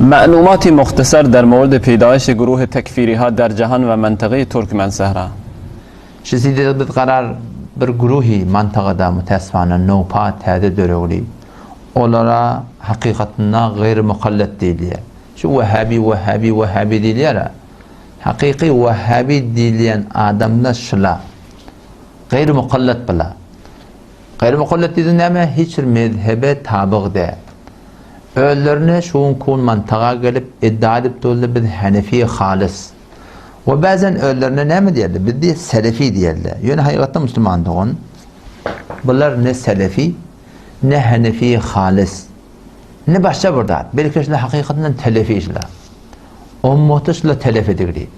معلوماتی مختصر در مورد پیدایش گروه تکفیری ها در جهان و منطقه ترکمن صحرا. Şu sidede biz garar bir guruhi mantagada mütäsfana nowpa täze döregli. Olara hakykatynda gaýry mukallet diýilýär. Şu wahhabi wahhabi wahhabi diýilýär-ä. Hakyky wahhabi diýilýän adamlar şula. Gaýry mukallet bula. Gaýry mukallet diýdiň näme? Hiç bir mezhebe tabyg däl. Özlerine şu gün kun mantaga gelip iddia edip durlar biz hanefi halys. We bazen özlerine näme diýerler? Biz diýe selefi diýerler. Ýöne hakykatda musulman dogan bular ne selefi ne hanefi halys. Ne başga bir zat. Belki şular hakykatdan telefi şular. Ummaty şular telef edigdi.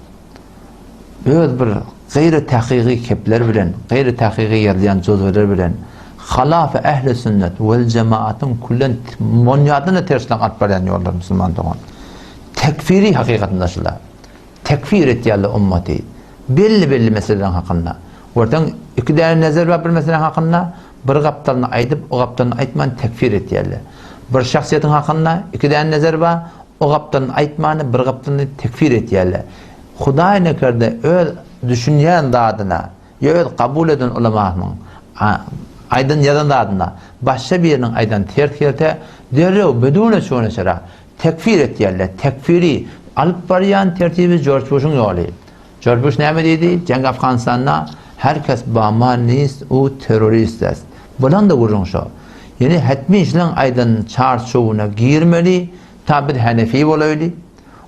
Öz bir gaýry takygy kepler bilen, gaýry takygy ýazýan juzweler bilen halaf ähli sünnet wel jemaatyň küllen monýadyna tersine alyp barýan ýollar musulman dogan. Tekfiri hakykatynda şular. Tekfir etýärler ummaty. Belli-belli meseleleriň hakynda. Görseň, iki däne nezer bar bir meseläň hakynda, bir gapdalyny aýdyp, o gapdalyny aýtman tekfir etýärler. Bir şahsyýetiň hakynda iki däne nezer bar, o gapdalyny aýtmany, bir gapdalyny tekfir etýärler. Hudaý nekerde öz düşünýän zadyna ýa öz kabul eden ulamasynyň aýdan ýazan zadyna başga biriniň aýdany ters gelse, derrew bedune çuneçara Tekfir etýärler. Tekfiri alyp barýan tertibi Jorj Buşuň ýoly. Jorj Buş näme diýdi? Jeň Afganystanda her kes ba ma nist u terrorist est. Bulan-da gürrüň şo. Ýöne hetmi şulaň aýdan çarçuwyna girmeli, ta biz hanefi bolaýly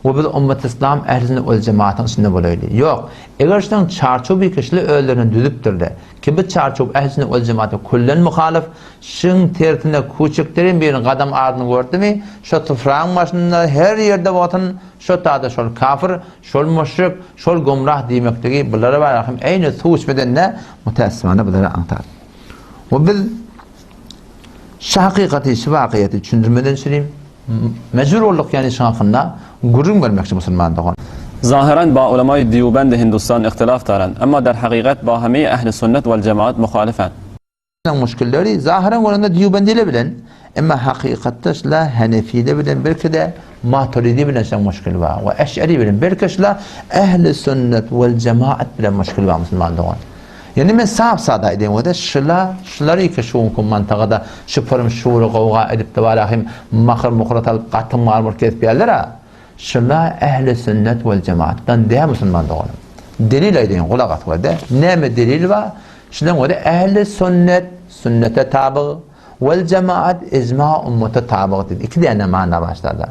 we biz ummet yslam ähli sünnet wel jematyň içinde bolaýly. Ýok. Eger şulaň çarçuwy ki şular özlerine düzüpdirler. Ki bu çarçuw ähli sünnet wel jemata küllen muhalyf, Şyň tersine kuçikdirin birini gadam adyny gördümi, şo tyfragyň başynda her ýerde bolsun, şo tada şol kafir, şol müşrik, şol gumrah diýmekligi bulara bar hem eýni suw içmeden-de mütäessifana bulara aňsat. We biz şu hakykaty, şu wakyýaty düşündirmeden çürim mejbur bolduk ýagny şuň hakynda gürrüň bermekçi musulman dogan. Zahyran ba ulemaý Dýubend Hindustan ihtilaf daran, emma der hakykat ba heme ehli sünnet wel jemaat muhalifan. Muşkilleri zahyran görende Dýubendile bilen, emma hakykatda şula Hanefile bilen belki-de Maturidi bilen şeň muşkil bar we Eş'eri bilen belki şula Ehli sünnet wel jemaat bilen muşkil bar musulman dogan. Ýöne men sap sada aýdaýyn wada şula şulary ki şu günki mantagada şupurym şury gowga edip de barahym mahyr muhyra salyp gatym marmur kesip ýärler-a. Şula Ehli sünnet wel jemaatdan däl musulman doganym. Delil aýdaýyn gulak as wada. Näme delil bar? Şundan görä ähli sünnet, sünnete tabyg, wel jemaat ijma ummata tabyg diýip iki däne mana başlady.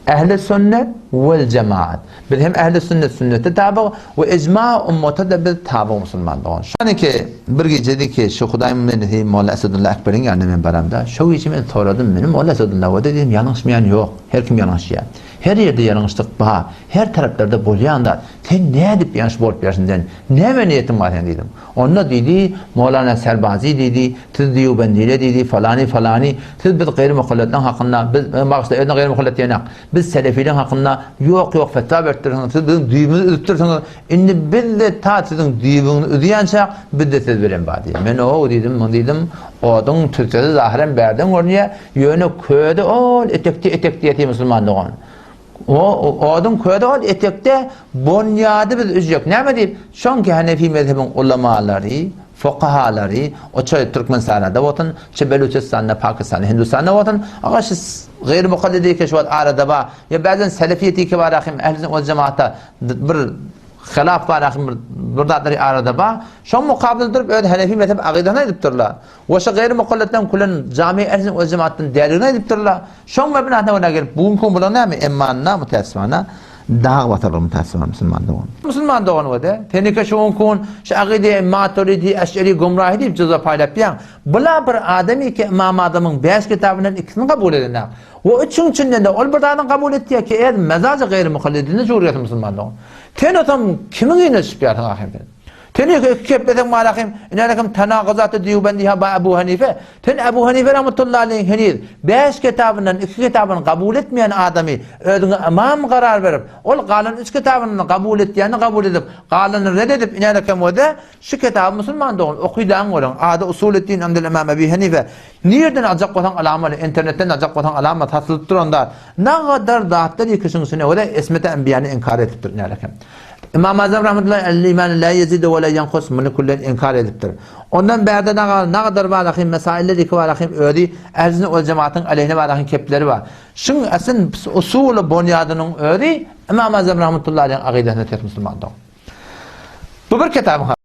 Ähli sünnet wel jemaat. Biz hem ähli sünnet sünnete tabyg we ijma ummata-da biz tabyg musulman dogan. Şoniki bir gijedi ki şu Hudaýyň meni Molla Esedulla Ekberiň ýanyna men baramda, şo gije men soradym, meni Molla Esedulla we diýdim ýalňyşmaýan ýok, her kim ýalňyşýar. Her ýerde ýalňyşlyk bar, her taraplarda bolýan zat. Sen nädip ýalňyş bolup ýörsiň sen? Näme niýetiň bar seň diýdim. Onda diýdi, Molana Serbazy diýdi, siz Dýubendile diýdi, falany falany, siz biz gaýry mukalletleň hakynda, biz, bagyşla, özüne gaýry mukallet diýenak, biz selefileň hakynda ýok ýok fetwa beripdirsiňiz, siz biziň düýbümizi üzüpdirsiňiz, indi biz-de ta siziň düýbüňizi üzýänçäk, biz-de siz bilen bar diýdi. Men ow diýdim, muny diýdim, oduň tüssesi zahyran bärden görünýär, ýöne közi ol etekde etekde ýatyr musulman dogan. O oduň közi ol etekde bonýady biz üzjek. Näme diýip? Şoňki Hanefi mezhebiň ulamalary, fukahalary, o çaý Türkmenistanda bolsun, çe Beluçistanda, Pakistanda, Hindistanda bolsun, aga şu gaýry mukallidi ki şu wagt arada bar, ýa bäzen selefiýeti ki bar ahim ähli sünnet wal jemaatda bir hylaf bar ahim bir bir zatlary arada bar. Şoň mukabyl durup öz Hanefi mezhep agydasyny aýdypdyrlar. We şu gaýry mukalletden külen jami ähli sünnet wal jemaatdan däldigini aýdypdyrlar. Şoň mebnasyna görä gelip, bu günki gün bular näme? Emmanyna mütäessifana dag basarlar mütäessifana musulman dogan. Musulman dogan we-de, senike şu günki gün şu agydy Maturidi, Eş'eri gümrahy diýip jyza paýlap ýaň. Bula bir adamy ki Ymam Azamyň bäş kitabyndan ikisini kabul edenok. We üçüň içinden-de ol bir zadyny kabul etýär ki, ez mezajy gaýry mukallidine jurýarsyň musulman dogan. Sen otam kimiň yzyna düşüp ýarsyň ahyryn sen? Sen iki kepleseň barahym, inälekim tanaguzaty Dýubendiha ba Ebu Hanife. Sen Ebu Hanife rahmetullahi aleýhiň heniz bäş kitabyndan iki kitabyny kabul etmeýän adamy özüňe ymam karar berip, ol galan üç kitabyny kabul etýänini kabul edip, galanyny red edip inälekem öde şu kitaby musulman dogan okydaň görüň ady Usuleddin indel Ymam Ebi Hanife nirden aljak bolsaň alamaly internetden aljak bolsaň alama satylyp duran zat nagadar zatlar ýekişiň içine görä Esmeti Enbiýany inkar edipdir inälekem. Ymam Azam rahmetullahi El-iman la ýezidu we la ýenkus muny küllen inkar edipdir. Ondan bärde nagadar barahym mesailler ýeke barahym özi Ehl-i sünnet wel-jemaatyň aleýhine barahym kepleri bar. Şuň asyn usuly bonýadynyň özi Ymam Azam rahmetullahi aleýhiň agydasyna ters musulman dogan. Bu bir kitabyň.